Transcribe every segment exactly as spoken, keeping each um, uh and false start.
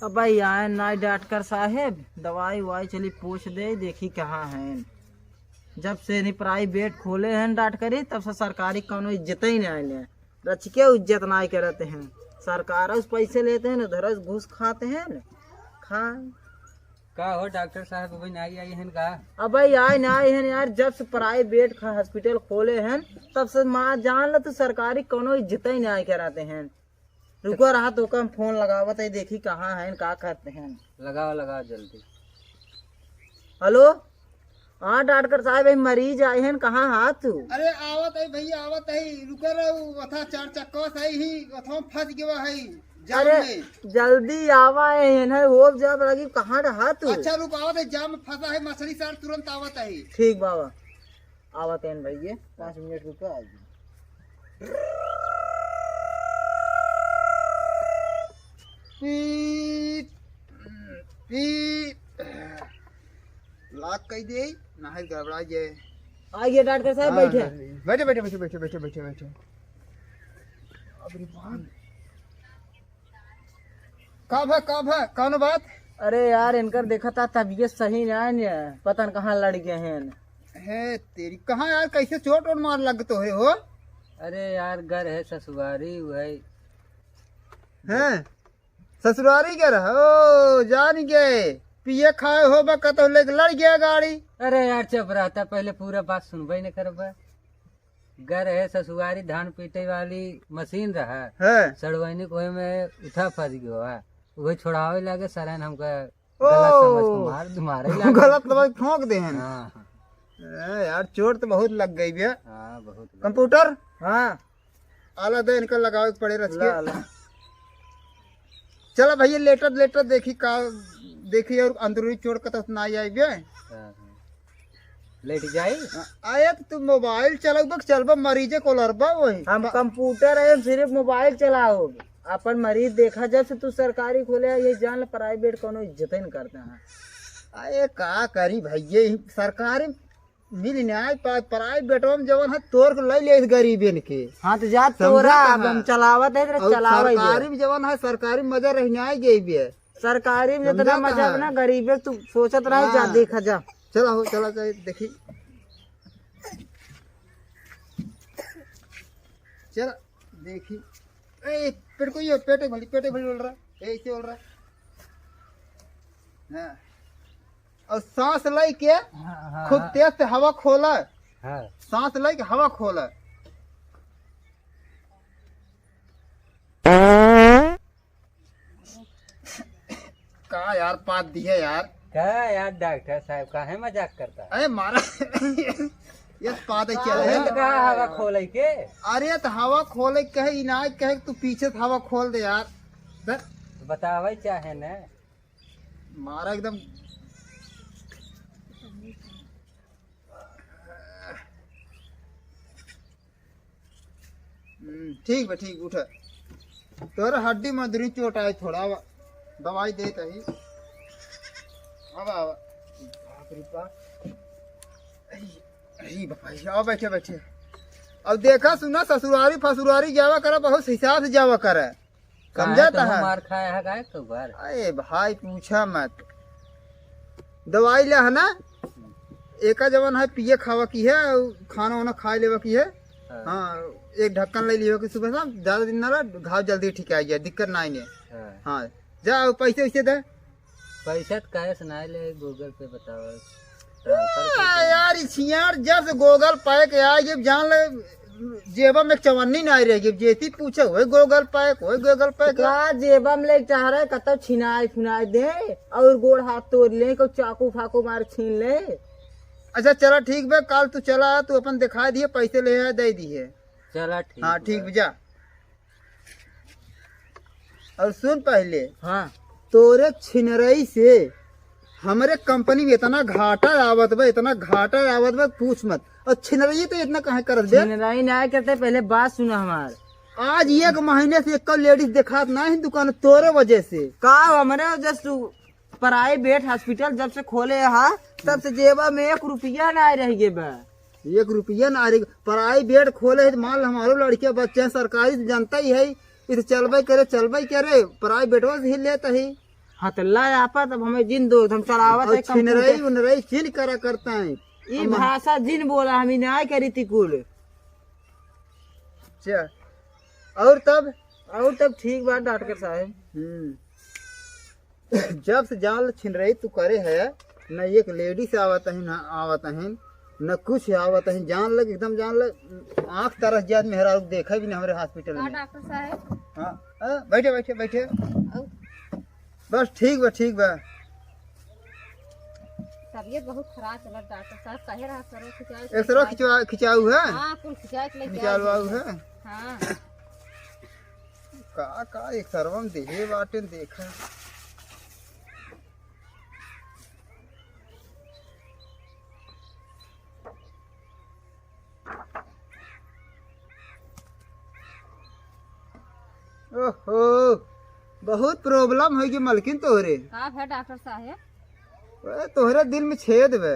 अब भाई आए ना डॉक्टर साहेब, दवाई उवाई चली पूछ दे, देखी कहाँ हैं। जब से नहीं प्राइवेट खोले हैं डॉक्टरी, तब से सरकारी कौनो इज्जत ही नहीं आए। रच के इज्जत नहीं करते हैं। सरकार से पैसे लेते हैं, उधर से घूस खाते हैं। खा का हो डॉक्टर साहब, अभी नहीं आई हैं का? अब भाई आए ना आए हैं यार, जब से प्राइवेट हॉस्पिटल खोले हैं, तब से माँ जान ला तू, सरकारी कौनो इज्जत ही नहीं कराते हैं। रुको रहा, तो हम फोन लगावत है, देखी कहाँ हैं, का करते हैं। लगाओ, लगाओ जल्दी। हेलो, हाँ डॉक्टर साहब, ये मरीज आए हैं, कहाँ हाथ तू? अरे आवत है भैया, आवत है, रुका रहो, अथा चार चक्का सही ही, अथा फंस गया है जाम अरे में। जल्दी आवा है, इन्हें हो जाब लगी, कहाँ रहा तू? अच्छा रुक, आवत है, जाम में फंसा है मछली सार, तुरंत आवत है। ठीक बाबा, आवत हैं भैया, पाँच मिनट रुका, आ गया। पीट, पीट। लॉक कई दे, ना है गड़बड़ा जाए। आ गया डॉक्टर साहब, हाँ, बैठे। बैठे, बैठे, बैठे। अबे बाप। का भा, का भा, कौन बात? अरे यार, इनकर देखा था तबीयत सही ना है, पता न कहाँ लड़ गए हैं। हे तेरी, कहाँ यार, कैसे चोट वोट मार लग तो है हो? अरे यार, घर है ससुरारी, वही। हैं? ससुरारी घर है? ओ, जान गए। पिए खाए हो बा, कतौ लेके लड़ गया गाड़ी। अरे यार, चुप रहता, पहले पूरा बात सुनबे न करबा। घर है ससुरारी, धान पीटे वाली मशीन रहा। हैं। सड़वैनी कोहे में उठा फंस गयो है। वही छोड़ावे लागे, सरन हमका ओ। गलत समझ के मार, मारे लागे। गलत समझ ठोंक दे हैं। हाँ, हाँ। ए, यार, चोट तो बहुत लग गई भैया। हाँ, बहुत लग कंप्यूटर? हाँ। आला दे, इनका लगावे के पड़े रच के। ला, ला। चला भैया, लेटत, लेटत देखी का, देखी और अंदरूनी चोट कतौ ना आई बे। हाँ, हाँ। लेट जाई? आए तो तू मोबाइल चलाऊ बक, चलबा मरीजे को लड़बा वही। हम बा- कंप्यूटर है, हम सिर्फ मोबाइल चलाओ। अपन मरीज देखा, जब से तू सरकारी खोले है, ये जान ले, प्राइवेट कोनो इज्जत ही नहीं करते हैं। अरे का करी भैया, ई सरकारी मिल न्याय पा, प्राइवेट में जवन है तोर के ले ले गरीबन के। हाँ, तो जा समझा तोरा, कहाँ? अब हम चलावत है, तेरा और चलावे सरकारी दे। में जवन है, सरकारी में मजा रह न्याय गई भी है। सरकारी में समझा जितना मजा कहाँ? है ना, गरीबे तू सोचत रहे, जा हाँ। देखा जा। चला हो, चला, चला, देखी। चला, देखी। ए, पेट को ये, पेटे भली, पेटे भली बोल रहा। ए, ऐसे बोल रहा। हाँ। और सांस लई के हाँ, हाँ, खूब हाँ। तेज से हवा खोला। हाँ। सांस लई के हवा खोला। का यार, पाद दिए यार। का यार डॉक्टर साहब, काहे मजाक करता है? अरे मारा। ये पाद है क्या अरे है? तो कहा हवा खोले के? अरे तो हवा खोले कहे, इनाज कहे, तू पीछे से हवा खोल दे यार। धर। बतावे चाहे न। मारा एकदम। हम्म, ठीक बा, ठीक, उठा। तोरा हड्डी में अंदरूनी चोट आए थोड़ा, दवाई देत ही। अब आवा। बाप रे बाप। अरे, अरे बाप रे, आओ बैठे, बैठे। अब देखा सुना, ससुरारी फसुरारी जावा करा, बहुत हिसाब से जावा करा। काहे समझा तो था? मार खाया है काहे तो बार? अरे भाई पूछा मत। दवाई ले है ना, एका जवन है पिए खावा की है, खाना वाना खाए लेवा की है। हाँ। हाँ, एक ढक्कन ले लियो कि सुबह शाम, ज्यादा दिन ना रह, घाव जल्दी ठीक आ गया, दिक्कत ना आइने। हाँ। हाँ, जा पैसे वैसे दे। पैसा तो कैश ना ले, Google Pay बताओ। आ, यार, ई छियार जब से Google Pay के आ, ये जान ले, जेबा में चवन्नी ना रह गई। जेती पूछे, "होय Google Pay, होय Google Pay के?" का जेबा में लेके चाह रहा है, कतौ छिनाए फुनाए दे और गोड़ हाथ तोड़ ले, कोई चाकू फाकू मार छीन ले। अच्छा, चला ठीक बा, काल तू चला, तू अपन दिखा दिए, पैसे ले आ, दे दिए। चला ठीक हाँ, बा। ठीक बा, जा। और सुन पहले, हाँ। तोरे छिनरई से हमरे कंपनी में इतना घाटा आवत बा, इतना घाटा आवत बा, पूछ मत। और छिनरई तो इतना काहे करत बे? छिनरई ना करते, पहले बात सुना हमार। आज एक महीने से एक लेडीज देखात ना है दुकान, तोरे वजह से। का हमरे वजह से तू प्राइवेट हॉस्पिटल जब से खोले हा, तब से जेबा में एक रुपया ना रह गए बा। एक रुपया ना रह, प्राइवेट खोले है, मान लो हमारो लड़के बच्चे हैं, सरकारी तो जनता ही है, ई तो चलबे करे, चलबे करे, प्राइवेटवा से ही लेत ही। हाँ, तो ला आपा, तब हमें जिन दो, हम चलावत और है छिनरई computer। उनरई चिन करा करता है। ई हम भाषा जिन बोला, हम ई नाय करी ती कुल। अच्छा, और तब? और तब ठीक बा डॉक्टर साहब। हम्म। जब से जान ल छिनरई तू करे है, न एक ladies आवत है, न आवत है, न कुछ आवत है, जान लग एकदम जान लग आँख तरस जात मेहरारू देखे भी न हमरे hospital का में। डॉक्टर साहब? हाँ, हाँ, बैठे, बैठे, बैठे। और? बस ठीक बा, ठीक बा। तबियत बहुत खराब चलत डॉक्टर साहब, कहे रहा एक्सरे खिंचाए के एक्सरे लेके खिंचवा-, खिंचाऊ है? हाँ, कुल खिंचाए के लेके खिंचाऊ आए है? हाँ। का, का एक्सरवा में देहे बाटे, देखा। ओहो, बहुत problem होइ गई मलकिन तोहरे। का भा डॉक्टर साहेब? ए, तोहरे दिल में छेद बा।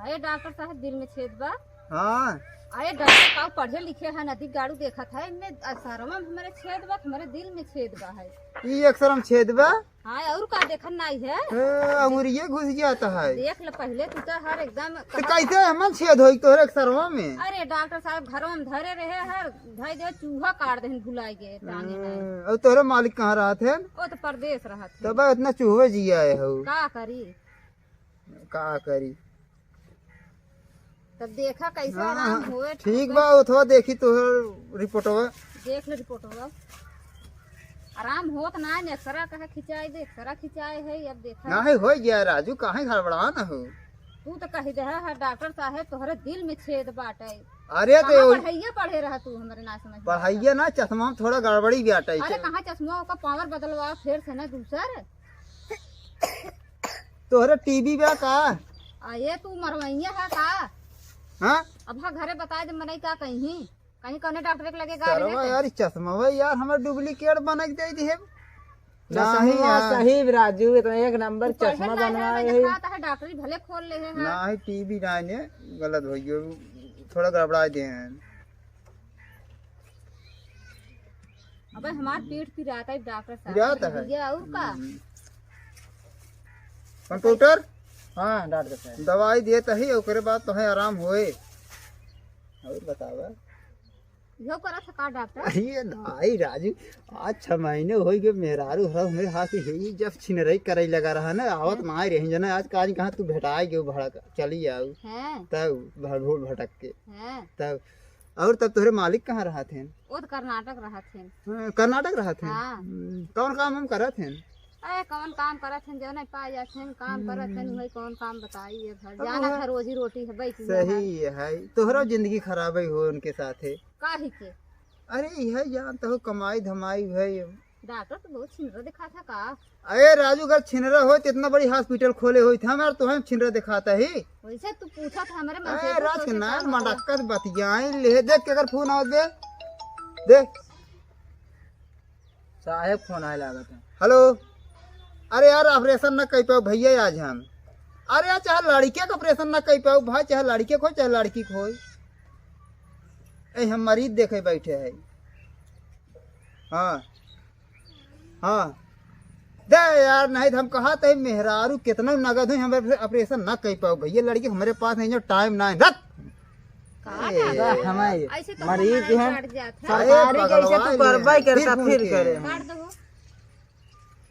अरे डॉक्टर साहेब, दिल में छेद बा? हाँ। अरे डॉक्टर साहब पढ़े लिखे हैं, नदी गाड़ू देखत है, इनमें असरवा में हमारे छेद बा, हमारे दिल में छेद बा है। ई एक्सरवा में छेद बा? हाँ, और का देखन नाई है? ए, अंगुरिये घुस जाता है। देख ले पहले तू तो हर एकदम तो कहाँ कैसे हमन छेद होई तोहरे एक्सरवा में? अरे डॉक्टर साहब घरवा में धरे रहे हर, धई दे चूहा काट देहन भुलाई गए, टांगे नाई। ए, और तोहरे मालिक कहाँ रहत है? वो तो परदेस रहत है। तब इतना चूहे जिया है हो। का करी? का करी? तब देखा कैसे हाँ, आराम हाँ, होए, ठीक ठोके। बा, ओथवा देखी तोहर रिपोर्टवा। देख ले रिपोर्टवा। आराम होत ना है, एक्सरा कहे खिंचाई दे, एक्सरा खिंचाए है, अब देखा। नाही, होइ गया राजू, काहे घबरा न हो? तू तो कही दे है, डॉक्टर साहेब, तोहरे दिल में छेद बाटे। अरे तो कहाँ ओही पढ़ाइया पढ़े रहा तू, हमरे ना समझ में पढ़ाइया आवता। ना, चश्मा में थोड़ा गड़बड़ी बाटे। अरे कहाँ चश्मा, ओका पावर बदलवा, फिर से ना दूसर। तोहरे टीबी बा का? आ, ये तू मरवइया है का? हाँ? अब हाँ घरे बताए दे, मनई का कहीं, कहीं कौने डॉक्टर के लगे गा रहे सरवा थे? यार, ई चश्मा भाई यार, हमार डुप्लीकेट बना के दे दिहे। चश्मा नाही यार। सही राजू, इतना एक नंबर तू पढ़े चश्मा ना बनवाए है, है। दिखाता है, डॉक्टरी भले खोल ले है, हाँ। नाही, टीबी नाही ने, गलत हो गयो, थोड़ा गड़बड़ा दे हैं। अबे हमार पीठ पिरात है डॉक्टर साहब। पिरात है? भैया, और का? हम्म। कंप्यूटर? हाँ, डॉक्टर साहब। दवाई देत ही, ओकरे बाद तोहे आराम होए। और बतावा? इहो करत है का डॉक्टर? अरे नाई राजू, आज छह महीने होइ गए, मेहरारू हरा हमरे हाथ से ही जब छिनरई करई लगा रहा ना, आवत हाँ। नाई रही जना, आज काज कहाँ तू भेटाए गयो भड़क, चली आऊ। हाँ। तब भड़-, भूल भटक के। हाँ। तब और तब तोहरे मालिक कहाँ रहत हैं? वो तो कर्नाटक रहत हैं। हाँ, कर्नाटक रहत हैं? हाँ। हम्म, कौन काम हम करत हैं? अरे, कौन काम करत हैं, जो नहीं पाए जात हैं, काम करत हैं, हम्म। वही कौन काम बताई, ये घर अब जाना वह था, रोजी रोटी है, बैठ गया है। सही है, तोहरा जिंदगी खराब ही हो उनके साथ है। काहे के? अरे, यह जानत हो, कमाई धमाई है। डॉक्टर तो बहुत छिनरा दिखात है का? अरे राजू, अगर छिनरा होत, इतना बड़ी हॉस्पिटल खोले होइत, हम यार तोहे छिनरा दिखाता ही। वैसे तू पूछत हमरे मन से, अरे तू राज के सोचे नाम का मतलब? मटक्कत बतियाई ले, देख के अगर फोन आवत बे, देख। साहेब फोन आए लागत है। हेलो, अरे यार ऑपरेशन ना कर पाओ भैया आज हम। अरे यार चाहे लड़के का ऑपरेशन ना कर पाओ भाई, चाहे लड़के को चाहे लड़की को होई। ए हम मरीज देखे बैठे है। हाँ। हाँ। दे यार, नहीं तो हम कहा थे मेहरारू कितना नगद हुई, हमारे ऑपरेशन ना कर पाओ भैया, लड़की हमारे पास नहीं, जो टाइम ना है, रख। का ए, बात है? हमारे ऐसे तो मरीज हमारा हैं, काट जात है। सरकारी अरे कैसे तू भगवान करवाई है, करता फिर फिर फोन करे किए। हम। काट दो।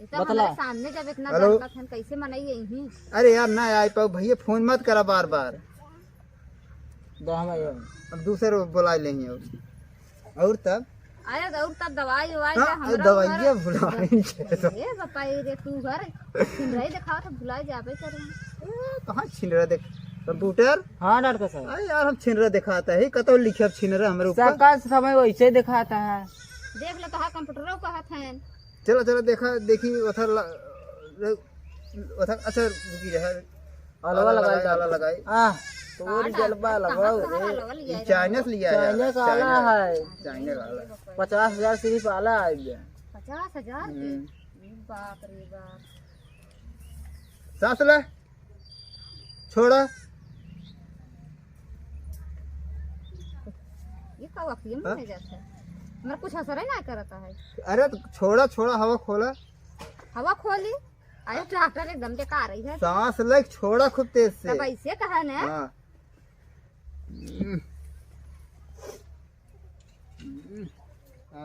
ये तो बतला। हमारे सामने जब इतना हेलो। दरकत है, कैसे मनई यही? अरे यार, ना आ पाओ भैया, फोन मत करा बार बार। दो हम आए। अब दूसरे बुला लेंगे और। और तब? अरे, और तब दवाई उवाई हाँ, का हमरो दवाइया घर। भुलाइन के तो। ए, बताई रे, तू घर छिनराई देखावत है, भुलाई जाबे करे। ए, कहाँ छिनरा देख? कंप्यूटर? हाँ, डॉक्टर साहब। अरे यार, हम छिनरा देखाता है, कतो लिखे अब छिनरा हमरे ऊपर। सबका समय वैसे देखाता है। देख लो, तो हाँ, कंप्यूटरो कहत हैं। चलो, चलो, देखा, देखी, उधर ला-, उधर, अच्छा, रुकी रहे। अलवा आला लगाई, लगाई, आला लगाई। आह, तोरी का जलवा डॉक्टर, लगाओ कहाँ रे। अलवा लिया ई रे? चाइना से लिया है, चाइना का आला चाइना। है। चाइना का आला। पचास हजार सिर्फ आला आइल बा। पचास हजार के? हम्म। बाप रे बाप। सांस ले। छोड़ा। ये का वाकई में हाँ? नहीं जाता है। मेरा कुछ असर ही ना करता है। अरे तो छोड़ा, छोड़ा, हवा खोला। हवा खोली? अरे डॉक्टर एकदम बेकार है। सांस ले छोड़ा खूब तेज से। तब ऐसे कहा ना। हाँ।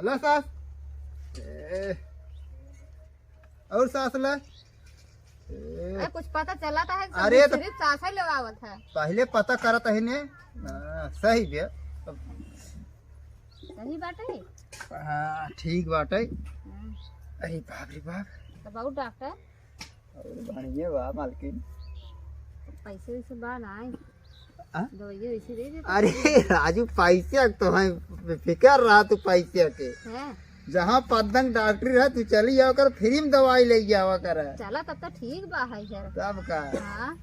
ला सांस। ए, और सांस ले। ए। अरे कुछ पता चला था है, अरे तो सिर्फ सांस ही लेवावत है। पहले पता करत है ने। हाँ, सही बे। सही बाटे। हाँ, ठीक बाटे। हाँ। अरे बाप रे बाप। तब और डॉक्टर? और बढ़िया बा मालकिन। पैसे वैसे बा ना आए? हाँ? दवाइयाँ वैसे दे दे। अरे राजू, पैसे तो है, फिकर रहा तू पैसे के। हैं? जहाँ पद्दन डॉक्टरी रहा, तू चली जावा कर, फ्री में दवाई ले जावा कर। चला, तब तो ठीक बा है यार। तब का? हाँ,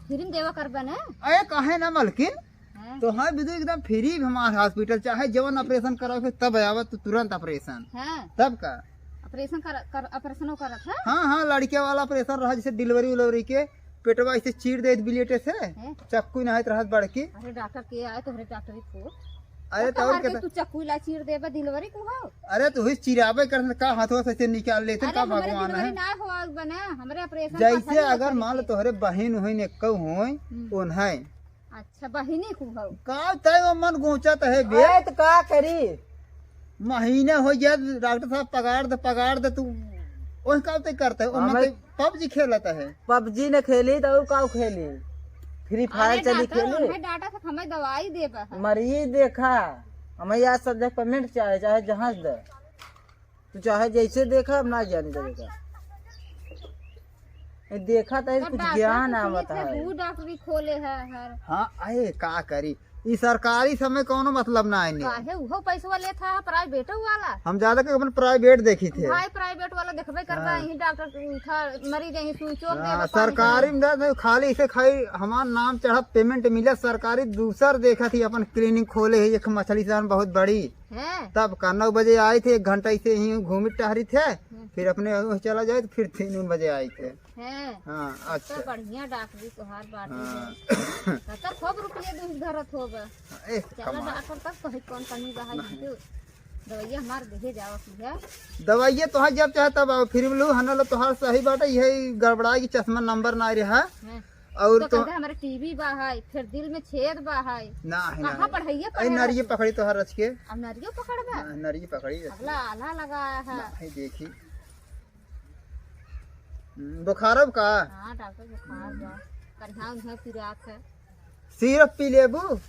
फ्री में देवा कर बने। अरे काहे ना मालकिन? हाँ। तो हाँ बिदु, एकदम फ्री हमार हॉस्पिटल, चाहे जवन ऑपरेशन करावे तब आवा तू तुरंत ऑपरेशन। हाँ। तब का? ऑपरेशन कर, कर, ऑपरेशनो करत है? हाँ, हाँ, लड़के वाला ऑपरेशन रहा, जैसे डिलीवरी उलीवरी के, पेटवा ऐसे चीर दे ब्लेड से, हैं? चक्कू ना रहत बड़की। अरे डॉक्टर के आए तोहरे डॉक्टरी को। अरे तो तो और कहते तू चक्कू ला चीर देबे डिलीवरी को हो? अरे तो हुई चिराबे कर का हाथवा से ऐसे निकाल लेते अरे का हमरे भगवान डिलीवरी है? ना हो बने, हमरे ऑपरेशन जैसे अगर मान लो तोहरे बहिन हुई ने कहू हुई, हम्म। उन्हें अच्छा, बहिनी को हो। का तय वो मन गोचत है बे? अरे, तो का करी? महीने हो गया, डॉक्टर साहब, पगार दे, पगार दे, तू ओह का तय करते हो? हमें मतलब पबजी खेलत है। पबजी न खेली, तो और का खेली? फ्री फायर अरे चली डॉक्टर, खेली? हमें डाटा से हमें दवाई देबा है। मरीज देखा, हमें यार सब जगह पेमेंट चाहे, चाहे जहाज दे। तू चाहे जैसे देखा, अब ना जाने देगा। ए, देखा तो तो कुछ डॉक्टर ज्ञान कुछ आवत नहीं है। थे, वो डॉक्टरी खोले है हर। हाँ, अरे का करी, ई सरकारी समय कौनो मतलब ना है ने। काहे उहो पैसवा लेत है प्राइवेट वाला? हम ज्यादा के अपन प्राइवेट देखी थे। भाई प्राइवेट वाला देखबे करबा, हाँ। यही डॉक्टर उठा मरीज यही सुई चोर हाँ, देबा पानी सरकारी के। में दे, खाली इसे खाई हमार नाम चढ़ा पेमेंट मिला, सरकारी दूसर देखा थी अपन क्लिनिक खोले है एक मछली सान बहुत बड़ी। हैं? तब का नौ बजे आए थे, एक घंटा ऐसे ही घूमी टहरी थे, हम्म। फिर अपने वो चला जाए तो फिर तीन उन बजे आए थे। हैं? हाँ, अच्छा। तो बढ़िया डॉक्टरी तोहार बाटी हाँ। है। तब तो खूब रुपये दूध धरत होबे। ए, चला कमाल। डॉक्टर तब कहीं कौन कमी बा है नहीं। दीदी? दवाइया हमार देहे जावा की है। दवाइया तोहार जब चाहे तब आओ, फ्री में लो, हना लो, तोहार सही बाटे, यही गड़बड़ा की चश्मा नंबर ना रहा। हैं। और तो तो कहते हमारे टीबी बा है, फिर दिल में छेद बा है। ना है, ना कहाँ है। पढ़ाइए ए, पढ़े नरिये रहती? पकड़ी तोहार रच के। अब नरियो पकड़बा? ना, नरिये पकड़ी रच अगला के। आला लगाया है। ना है, देखी। हम्म, बुखार अब का? हाँ, डॉक्टर बुखार बा। कन्हा उन्हा पिरात है। सिरप पी लेबू?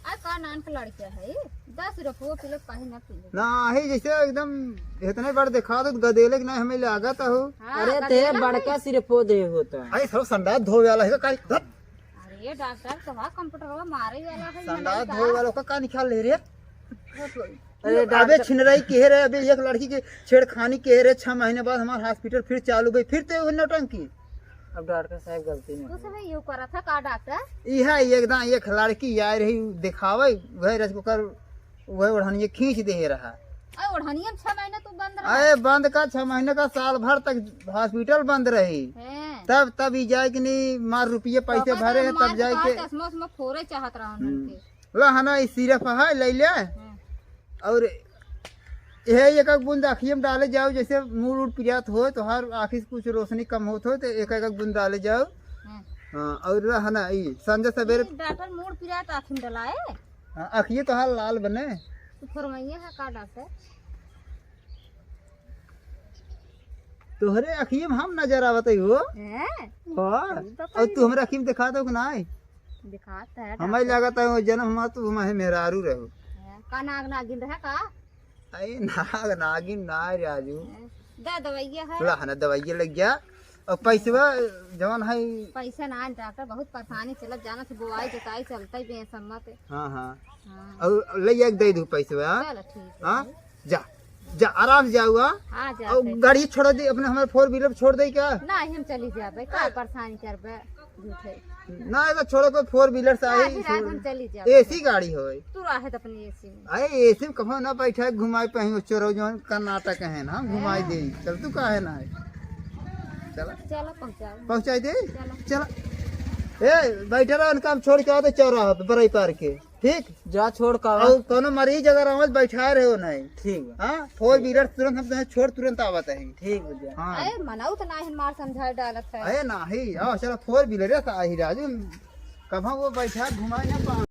आ का नान के लड़के है? दस रुपये किलो काहे ना पी ले? ना, ही जैसे एकदम इतने बड़ दिखा दो, गदेले के नहीं हमें लागत हो। हाँ, अरे, ते गदेले बड़का है। सिरपो दे होता। अरे, सब संडास धोवे वाला है, काई, धत। अरे, डॉक्टर, तो हाँ, कंप्यूटरवा मारे वाला है, संडास धोवे वाला का, का निकाल ले रे? अरे, अबे डॉक्टर छिनराई के रे, अबे एक लड़की के छेड़खानी के रे, छह महीने बाद हमार हॉस्पिटल फिर चालू भई, फिर ते वो नौटंकी। अब डॉक्टर साहब गलती नहीं कुछ है। नहीं, यू करत है का डॉक्टर? इहे एकदम एक लड़की आए रही दिखावे, वह रज ओकर, वह ओढ़निया खींच दे रहा। अरे ओढ़निया में छह महीने तू बंद रहा। अरे बंद का, छह महीने का, साल भर तक हॉस्पिटल बंद रही। हैं। तब, तब ई जाए कि नहीं, मार रुपये पैसे भरे, तब जाए के चश्मा उश्मा फोड़े चाहत रहा हम्म। उनके। ला है ना, ई सिरप है, ले ले। हम्म। और यह एक एक बूंद आँखिए में डाले जाओ, जैसे मूड़ उड़ पिरात हो, तोहार आँखी से कुछ रोशनी कम होत हो, तो एक एक बूंद डाले जाओ। हम्म। हाँ, और है ना, ई संझा सवेरे ई डॉक्टर मूड़ पिरात आँखी में डलाए? हाँ, आँखिए तोहार लाल बने। तू फरमाइए है का डॉक्टर? तोहरे अखिए में हम नजर आवत है हो। हैं? हाँ। हम तो और तू कहीं हमरे अखी में दिखा दो कि नाई? दिखात है हमें डॉक्टर। लागत है वो जन्म हमार तू हमारे मेहरारू रहो। हैं? का नाग नागिन रहे का? अरे नाग नागिन ना राजू। हैं? दे दवाइया है। ला ना दवाइया लग गया। और पैसवा जवन है। पैसा ना है डॉक्टर, बहुत परेशानी चलत जानत है, बोआई जोताई चलता ही बेसम्मत है। हाँ, हाँ। हाँ। और ले एक दे दू पैसवा, हाँ? चलो ठीक है। हाँ? जा, जा, आराम से जाओ, हाँ? हाँ, जा और फिर। गाड़ी छोड़ दे, अपने हमारे फोर व्हीलर छोड़ दे क्या? नहीं, हम चली जाबे, का हाँ। परेशान करबे, झूठे। ना, एगो छोड़ो, कोई फोर व्हीलर से आई, आधी रात छोड़। हम चली जाबे। एसी गाड़ी होय। तू रहे तो अपनी एसी में। अरे, एसी में कभो ना बैठा, घुमाई पाई, वो चोरो जौन कर्नाटक है ना, हम घुमाई हाँ। दे। चल, तू काहे ना है? चला। चलो, पहुँचाओ। पहुँचाई दे? चलो। चला। ए, बैठे रहो, इनका हम छोड़ के आओ तो चौराहा पे, बरई पार के। ठीक? जा छोड़ का। और कोनो मरीज अगर आवत, बैठा रहे हो नहीं। ठीक बा। हाँ, फोर व्हीलर तुरंत हम तुम्हें छोड़, तुरंत आवत है। ठीक बा, जा। हाँ। अरे, मनाऊ तो नाहीं मार समझा डालत है। अरे नाहीं, आओ, चलो, फोर व्हीलर है, तो आई राजू, कब हम वो बैठा घुमाए ना पा-